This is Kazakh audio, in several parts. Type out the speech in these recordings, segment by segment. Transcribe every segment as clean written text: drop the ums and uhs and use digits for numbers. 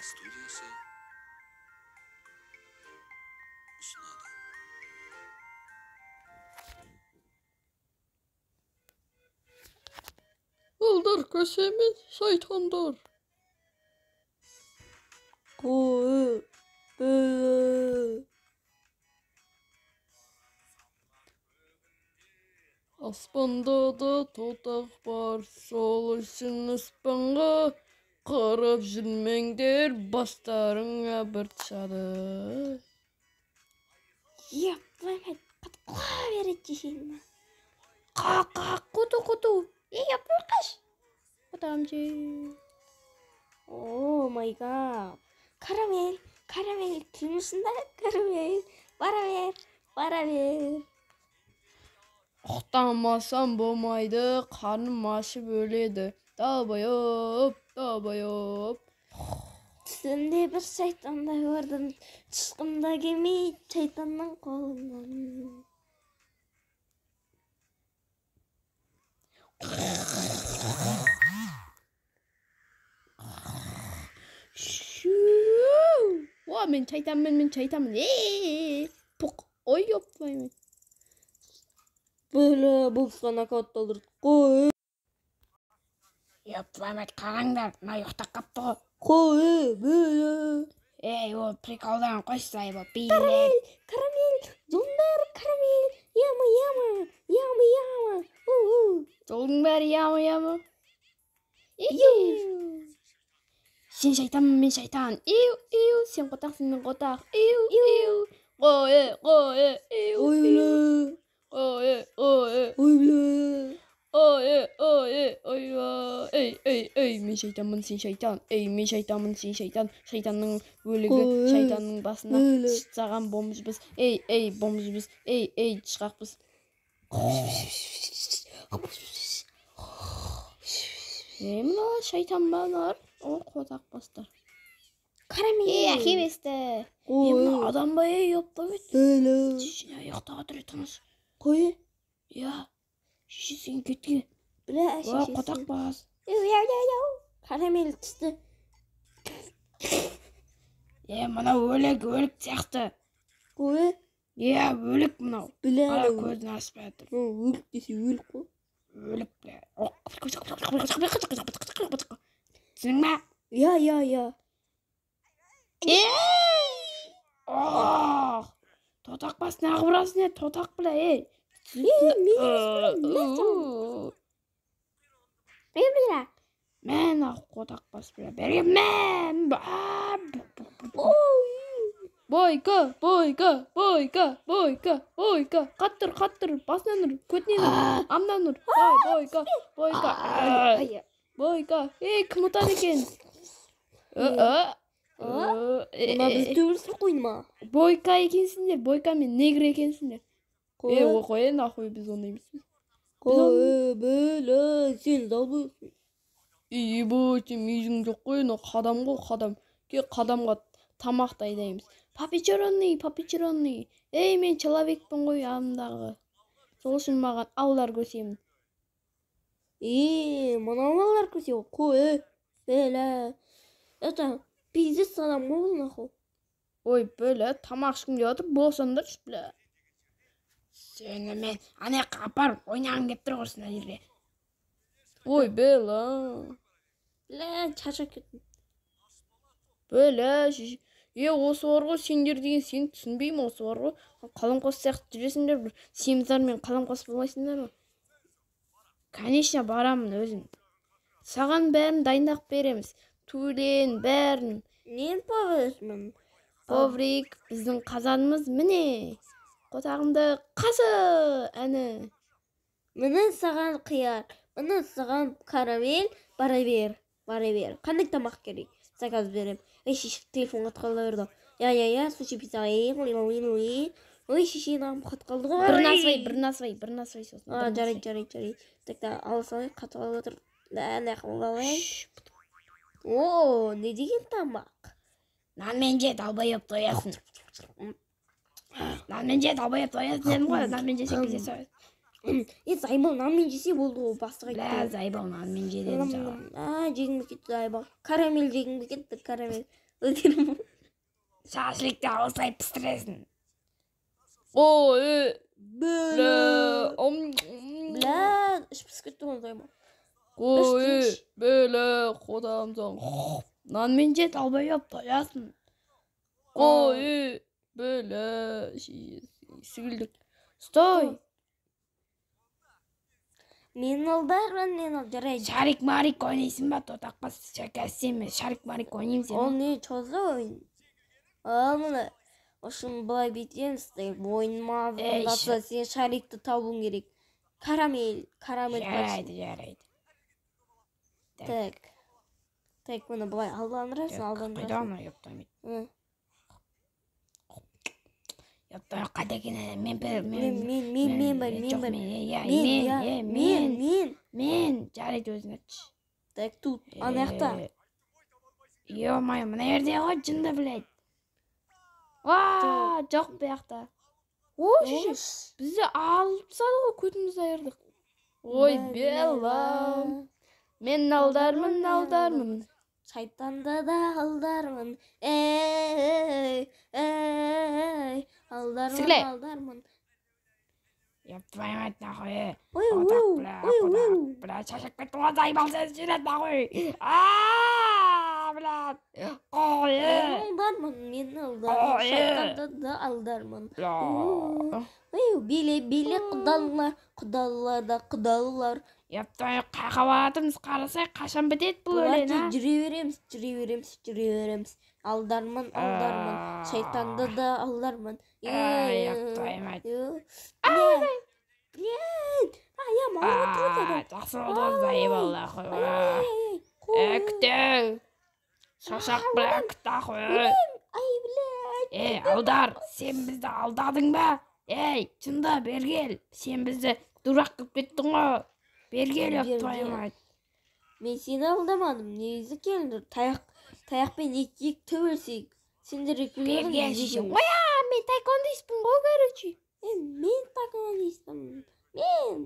Студиясы ұсынады. Алдар көсе мен шайтандар. Қой, бля. Аспанда да тотақ бар, сол үшін аспанға қарап жүрмеңдер, бастарыңа бір түседі. Еп, твою мать, қатып құла береді шешеңді. Қақ, қақ, құту, құту. Ей, қаш. Құтам же. О май гад. Карамель, карамель, тілмісің да карамель. Бара бер, бара бер. Ұқтамасам болмайды, қарным ашып өледі. Долбоёб, долбоёб. Түсімде бір шайтанды көрдім. Шыққым да келмейді шайтанның қолынан. Шу. О, мен шайтанмын, мен шайтанмын. Е, пуқ. Ой, ёб твою мать. Бля, боксқа нокаут алдырды. Қой. Ёб твою мать, қараңдар, мына ұйықтап қапты ғой. Қой, бля. Ей, ол приколдан қойшы, заебал, билет. Карамель, карамель, жолдың бәрі карамель. Яма, яма, яма, яма. У-у. Жолдың бәрі яма, яма. Сен шайтанмын, мен шайтан. Иу, иу, сен қотақсың, мен қотақ. Иу, иу. Қой, қой, иу. Ой, бля. Ой, ой, Ой, бля. ой, ой, ой, ей, ей, ей, мен шайтанмын, сен шайтан. Ей, мен шайтанмын, сен шайтан. Шайтанның өлігі, Ой, шайтанның басына өлі. шытсаған бомжбыз. Ей, ей, бомжбыз. Ей, ей, тышқақпыз. Ей, мына шайтан ба мыналар? О, қотақ бастар. Карамель. Ей, әкем есті. Ей, мына Қой. адам ба, ей, ёпта бит. Бля. Шешең ұйықтап отыр, тыныш. Қой. Иә, шешесің кеткен. Бля, О, шешесі. қотақ бас. Яу, яу, яу. Карамель түсті. Е, мынау өлік, өлік сияқты. Қой. Иә, өлік мынау. Бля. Қара көзін ашпай жатыр. Өлік десе өлік қой. Өлік, бля. Түсіндің ба? Я, я, я. Ей! Ох! Тотақ бас неғып ұрасың, е, тотақ, бля, ей. Е, мен емеспін, мә саған. Е, бля. Мә, нахуй, қотақ бас, бля. Берге, мә. Бойка, бойка, бойка, бойка, бойка. Қатты ұр, қатты ұр. Басынан ұр, көтінен ұр, амнан ұр. Ай, бойка, бойка. Ай, Бойка. Ей, кім ұтады екен? Мына біз төбелестіріп қойды ма? Бойка екенсіңдер, бойка мен негр екенсіңдер. Қой. Ей, ой, қой, нахуй, біз ондай емеспіз. Қой, бля, сен долбоебсың. Ебать, сен мизің жоқ қой, мынау қадам ғой, қадам. Ке, қадамға тамақ дайындаймыз. Папичеронный, папичеронный. Ей, мен человекпін ғой андағы. Сол үшін маған алдар көсемін. Е, мынау балалар көсе ғой. Қой, бля. Это пиздец адам ғой бұл, нахуй. Ой, бля, тамақ ішкім келіп жатыр, болсаңдаршы, бля. Сені мен ана жаққа апарып ойнағым келіп тұр ғой мына жерде. Ой, бля. Бля, шаршап кеттім. Бля, е, осы бар ғой, сендер деген сені түсінбеймін, осы бар ғой. Қаламқас сияқты жүресіңдер, бір семіздар мен қаламқас болмайсыңдар ма? Конечно, барамын өзім. Саған бәрін дайындап береміз. Төлен, бәрін. Мен повармын. Коврик, біздің қазанымыз міне. Қотағымды қасы, әні. Міне саған қияр, міне саған карамель, бара бер, бара бер. Қандай тамақ керек? Заказ берем. Ей, шеше, телефон қатып қалды берді. Я, я, я, суши пицца. Ей, ой, ой, ой. Ой, шеше, мынам қатып қалды ғой. Бір насвай, бір насвай, бір насвай сосын. А, жарайды, жарайды, жарайды. Так, та, ала салайын, қатып қалып отыр. Да, мына жаққа алайын. О, не деген тамақ? Нанмен же, долбоеб тоясың. Нанмен же, долбоеб тоясың дедім ғой, нанмен жесең кезде соясың. Е, заебал, нанмен жесе болды ғой, бастық айтты. Бля, заебал, нанмен же дедім саған. А, жегім келіп кетті, заебал. Карамель жегім келіп кетті, карамель. Өздерің. Шашлыкты осылай пісіресің. Ой, бля. Бля, іш пісіп кетті ғой займа. Ой, бля, қодамсың. Нанмен же, долбоеб, тоясың. Ой, бля, сігілдік. Стой. Мен алдармын, мен ал, жарайды. Шарик марик ойнайсың ба, тотаққа шәкәсен мен шарик марик ойнаймын сен. Ол не, что за ойын? Ал міне, ошын былай бүйтеміз, мойныма звондатса, сен шарикті табуың керек. Карамель, карамель. Жарайды, жарайды. Так. Так, міне былай алдандырасың, алдандырасың. Қайда ана, ёптаймын. Ёптай, қайда екен? Мен мен мен мен мен бар, мен бар. Мен мен мен мен жарайды, өзің айтшы. Так, тут, ана жақта. Ё-моё, мына жерде ғой, жынды, блядь. Ва, жоқ бұл жақта. О, шеше, бізді алып тастады ғой, көтімізді айырдық. Ой, белам. Мен алдармын, алдармын. Шайтанды да алдармын. Эй, эй, алдармын, алдармын. Ёб твою мать, нахуй. Ой, ой, ой, бля, шашып кеттім ғой, заебал сен жүреді, нахуй. А, бля. Ой. Алдармын, мен алдармын. Шайтанды да алдармын. Ой, биле, биле, құдалар, құдалар да құдалар. Ёб твою, қайқа баратырмыз, қарасай, қашан бітеді бұл өлең, а? Жүре береміз, жүре береміз, жүре береміз. Алдармын, алдармын. Шайтанды да алдармын. Ёб твою мать. Блядь. А, я мама. Жақсы болды ғой, заебал, нахуй. Күтеу. Шошақ, бля, күт, нахуй. Ай, блядь. Ей, Алдар, сен бізді алдадың ба? Ей, шынды, бері кел. Сен бізді дурак қылып кеттің ғой. Бері кел, ёб твою мать. Мен сені алдамадым. Негізі келіңдер, таяқпен екі төбелесейік. Сендер екеулерің. Бері кел. Оя, мен таэквондистпін ғой, короче. Мен таэквондистпін. Мен.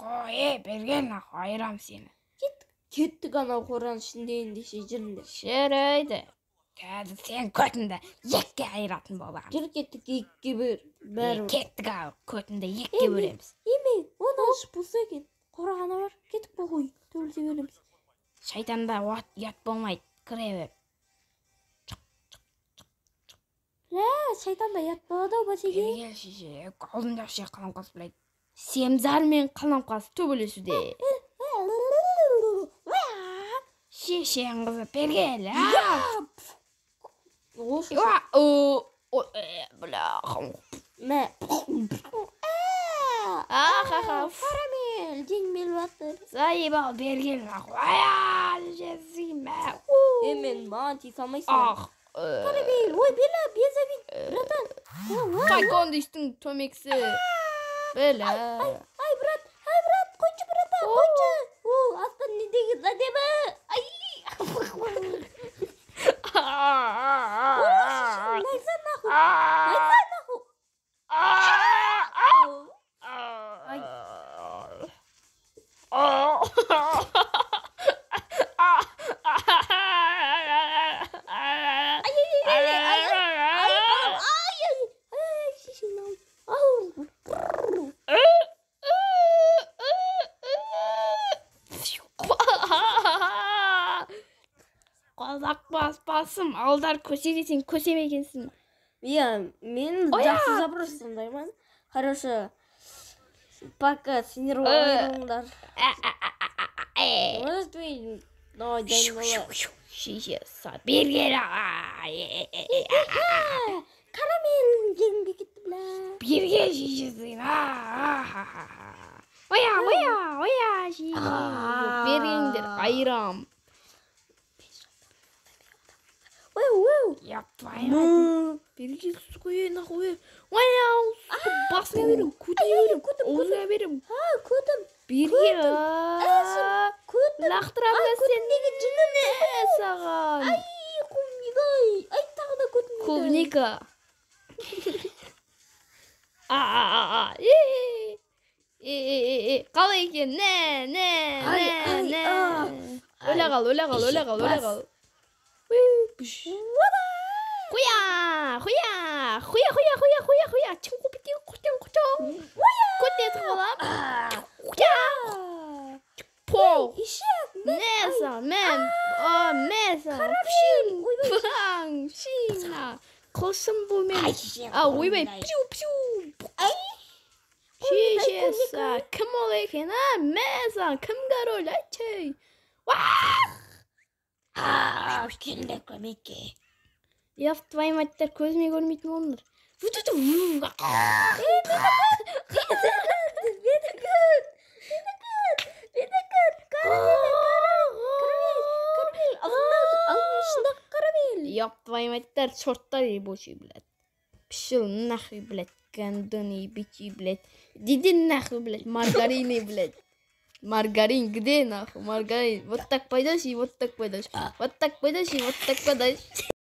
Қой, ей, бері кел, нахуй, айырам сені. Кеттік анау қораның ішінде ендеше, жүріңдер. Жарайды. Қазір сен көтіңді екіге айыратын боламын. Жүр, кеттік, екіге бөр. Бәрі. Кеттік ал, көтіңді екіге бөлеміз. Еме, оны ашып болса екен. Қорағаны бар, кеттік похуй, төбелесе береміз. Шайтанда ұят болмайды, кіре бер. Бля, шайтанда ұят болады ау, бәсеке. Бері кел, шеше, алдында ше қаламқас, блядь. Семзар мен қаламқас төбелесуде. Шешең қызы, бері кел. Бля, Мә. Ахаха. Карамель, жеңмел батыр. Заебал, бері кел, нахуй. Ая, шешесі, мә. Мен маған тиісе алмайсың. Ах. Карамель, ой, бела, безавин, братан. Таэквондистің төмексі. Бля. Ай, брат, ай, брат, қойшы, братан, қойшы. О, астан не деген әдемі. Ай. Найза, нахуй. Найза, нахуй. Ай. Қазақ бас басым, Алдар көсе десең көсем екенсің. Иә, мен жақсы запрос тыңдаймын. Хорошо. Пока сендер ойнаңдар. Может быть, давай дайындала. Шеше, бері кел. Карамель жегім кетті, бля. Бері кел, шешесі. Оя, оя, оя, шеше. Бергеңдер, айырам. Ой, ой. Ёб твою мать. Бері кел, сука, нахуй. Оя, сука, басыңа берем, көтіңе берем, аузыңа берем. А, көтім. Бері кел. Көтім. Лақтырамын сен. Неге жыным? Саған. Ай, клубника. Ай, тағы да көтім. Клубника. А. Қалай екен? Не, не, не, не. Өле қал, өле қал, өле қал, өле қал. Хуя, хуя, хуя, хуя, хуя, хуя, хуя. Чың бітен құтың құтың. Көтіне тығып аламын. Хуя. Пол. Ишак. Мәсаған, мә, а, мәсаған. Паң, шина. Қылышым бұл мен. А, ойбай, пиу, пиу. Шешесі, кім ол екен, а? Мәсаған, кім король, айтшы. Келіңдер көмекке. Ёб твою мать, көзіме көрмейтін болдыңдар. Мені күт. Мені күт. Мені күт. Карамель, карамель, карамель. Алдың ішінде карамель. Ёб твою мать, черттар ебучий, блядь. Пшел нахуй, блядь, гондоны ебучий, блядь. Иди нахуй, блядь, маргарины, блядь. Маргарин, где нахуй? Маргарин. Вот так пойдешь и вот так пойдешь. Вот так пойдешь и вот так пойдешь.